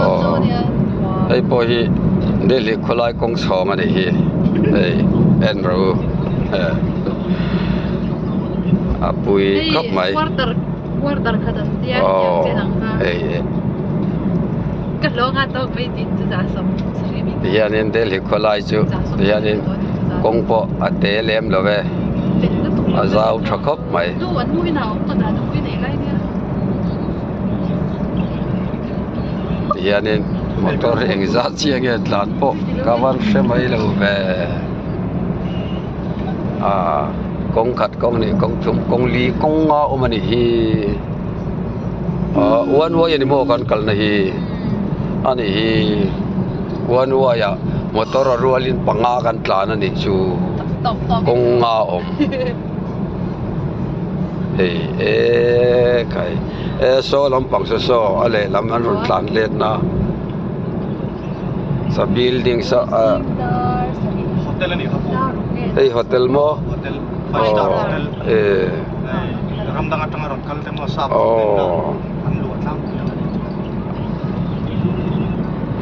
Aw hei pawh hi Delhi khawlai kawng chhawng a nih hi hei en rawh u a pui khawp mai aw hei tihianin Delhi khawlai chu tihianin kawng pawh a te lem lo ve a zau tha khawp mai. Tihianin motor hi engzat chiah nge tlan pawh ka van hre mai lo ve ah kawng khat kawng hnih kawng thum kawng li kawng nga awm a nih hi ah one way a ni maw kan kalna hi a nih hi one way ah motor a rualin panga kan tlan a nih chu kawng nga a awm. Hei e khai e saw lampang saw saw a lehlam an rawn tlan let na sa building saw ah hei hotel maw aw e aw.